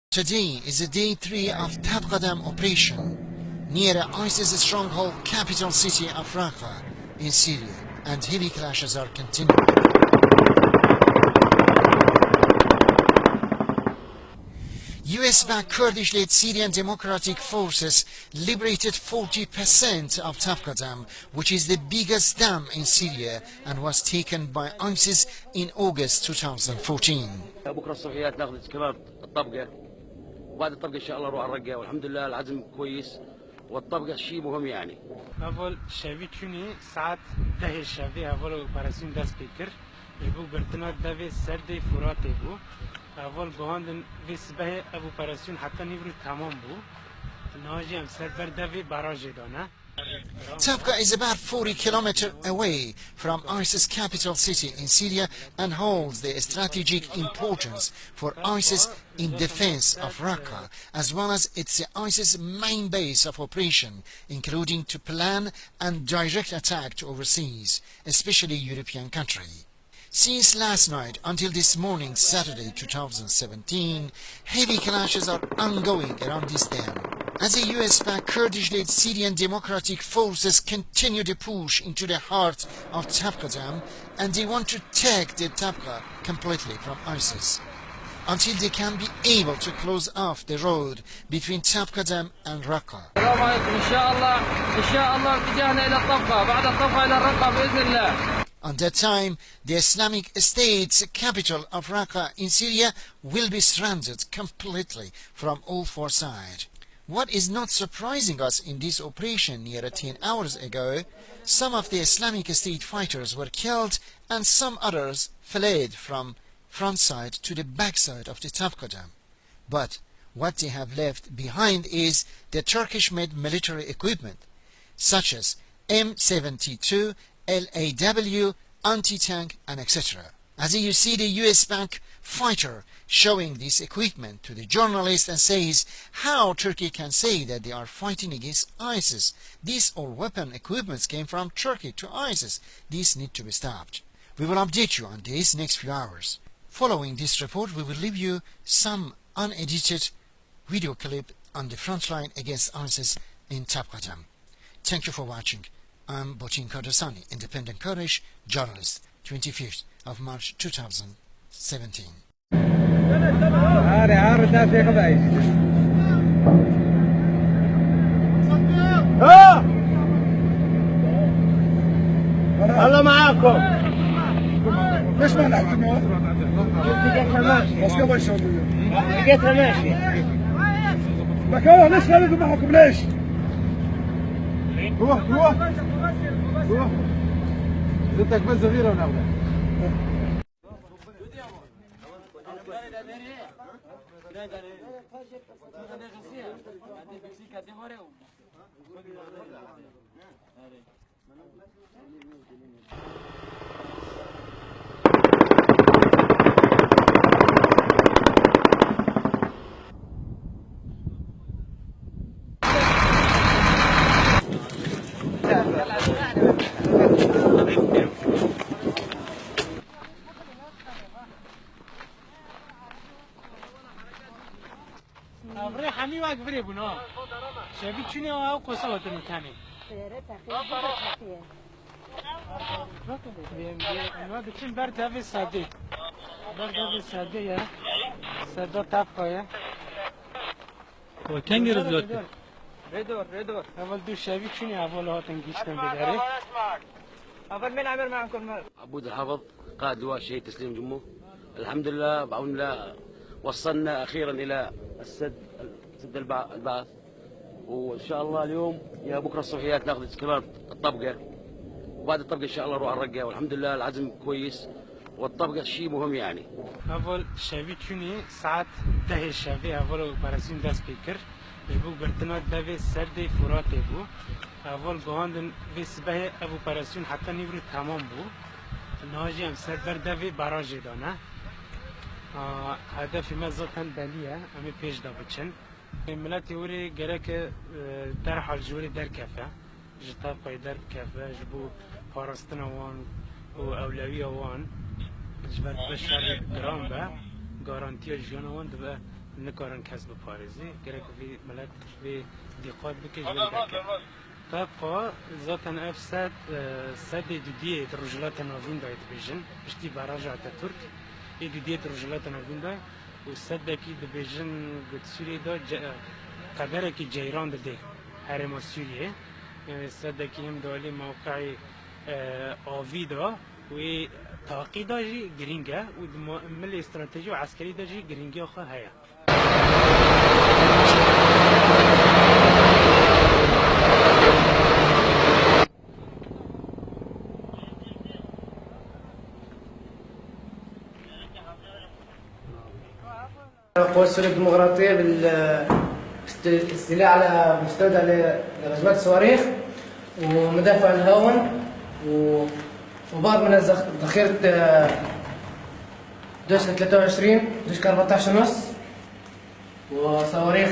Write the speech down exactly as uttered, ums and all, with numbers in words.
Today is the day three of Tap Qadam operation near ISIS stronghold capital city of Raqqa in Syria, and heavy clashes are continuing. U S-backed Kurdish-led Syrian Democratic Forces liberated forty percent of Tap Qadam, which is the biggest dam in Syria and was taken by ISIS in August two thousand fourteen. بكرة الصبحيات ناخذ كمان الطبقة، وبعد الطبقة إن شاء الله نروح على الرقة، والحمد لله العزم كويس، والطبقة شيء مهم يعني. Heval şevî çûnî saet dehê şevê heval operasyon dest pê kir. Ji bo girtina devê ser dê Furatê bû. Heval guhandin vê sibehê ev operasyon heta nîvro temam bû. Niha jî em ser ber devê barajê de ne. Tapqa is about forty kilometers away from ISIS capital city in Syria and holds the strategic importance for ISIS in defense of Raqqa, as well as its ISIS main base of operation, including to plan and direct attack to overseas, especially European country. Since last night until this morning, Saturday, two thousand seventeen, heavy clashes are ongoing around this dam. As a U S-backed Kurdish-led Syrian Democratic Forces continue to push into the heart of Tapqa dam, and they want to take the Tapqa completely from ISIS until they can be able to close off the road between Tapqa dam and Raqqa. السلام عليكم. إن شاء الله، إن شاء الله اتجهنا إلى الطبقة، بعد الطبقة إلى الرقة بإذن الله. On that time, the Islamic State's capital of Raqqa in Syria will be surrounded completely from all four sides. What is not surprising us in this operation near ten hours ago, some of the Islamic State fighters were killed and some others fled from front side to the back side of the Tapqa dam. But what they have left behind is the Turkish-made military equipment, such as M seventy-two, L A W, anti-tank, and et cetera. As you see the U S-backed fighter showing this equipment to the journalist and says, "How Turkey can say that they are fighting against ISIS? These all weapon equipments came from Turkey to ISIS. These need to be stopped." We will update you on this next few hours. Following this report, we will leave you some unedited video clip on the front line against ISIS in Tapqa dam. Thank you for watching. I'm Botin Kardasani, independent Kurdish journalist, twenty-fifth of March two thousand seventeen. هاري، هاري، ده في غبايش. ها! الله معاكم. ليش ما لعبتوا؟ لقيتها ماشية. بس قبل شوي. لقيتها ماشية. لك هو ليش خليته معكم ليش؟ روح، روح. روح. زدتك بس صغيرة وناخذها. Ev rê hemî wek virê bûn ha. Şevî çûnê ew qosa hatin û tenê. Êre teqî, bu da teqî ye. Ême diçin ber devê sedê. Ber devê sedê ye. Seda Tapqa ye. O kengî rizlot. Rêdor, rêdor. Heval du şevî çûnê heval hatin gihîştin vê derê. Heval min emir me kir me. عبود الحافظ، قائد لواء الشهيد تسليم جمو. الحمد لله، بعون الله وصلنا أخيرًا إلى السد، سد البع-، البعث. وإن شاء الله اليوم يا بكرة الصبحيات ناخذ كمان الطبقة، وبعد الطبقة إن شاء الله نروح على الرقة، والحمد لله العزم كويس، والطبقة شيء مهم يعني. Heval şevî çûnî saet dehê şevê heval operasyon dest pê kir. Ji bo girtina devê ser dê Furatê bû. Heval guhandin vê sibehê ev operasyon heta nîvro temam bû. Niha jî em ser ber devê barajê de ne. A, hedefê me zaten belî ye. Em ê pêş de biçin. Miletê wê rê gerek e, derhal ji wê rê derkefe. Ji Tapqayê derbikefe, ji bo parastina wan û ewlewiya wan, ji ber dibe şerê giran be, garantiya jiyana wan dibe Nikarin kes biparêzî, gerek vî milet vê dîqat bike ji vê derke. Tebqa zaten ev sed, e, sedê dudiyê di Rojhilata Navîn de dibêjin, piştî Bereja Atatürk, ê dudiyê di Rojhilata Navîn de û sedekî dibêjin ku di Sûriyê de ce-, qederekî ceyran didê herêma Sûriyê. Yanî sedekî hem di alî mewqeyê, e, avî de wê taqî de jî girîng e û di ma-, milê stratejî û eskerî de jî girîngiya xwe heye. قوات سوريا الديمقراطية بالاستيلاء على مستودع ل-، لغزوات الصواريخ ومدافع الهاون و-، وبعض من الذخ-، ذخيرة، آه، دوش ثلاثة وعشرين، دوش أربعتاش ونص، وصواريخ.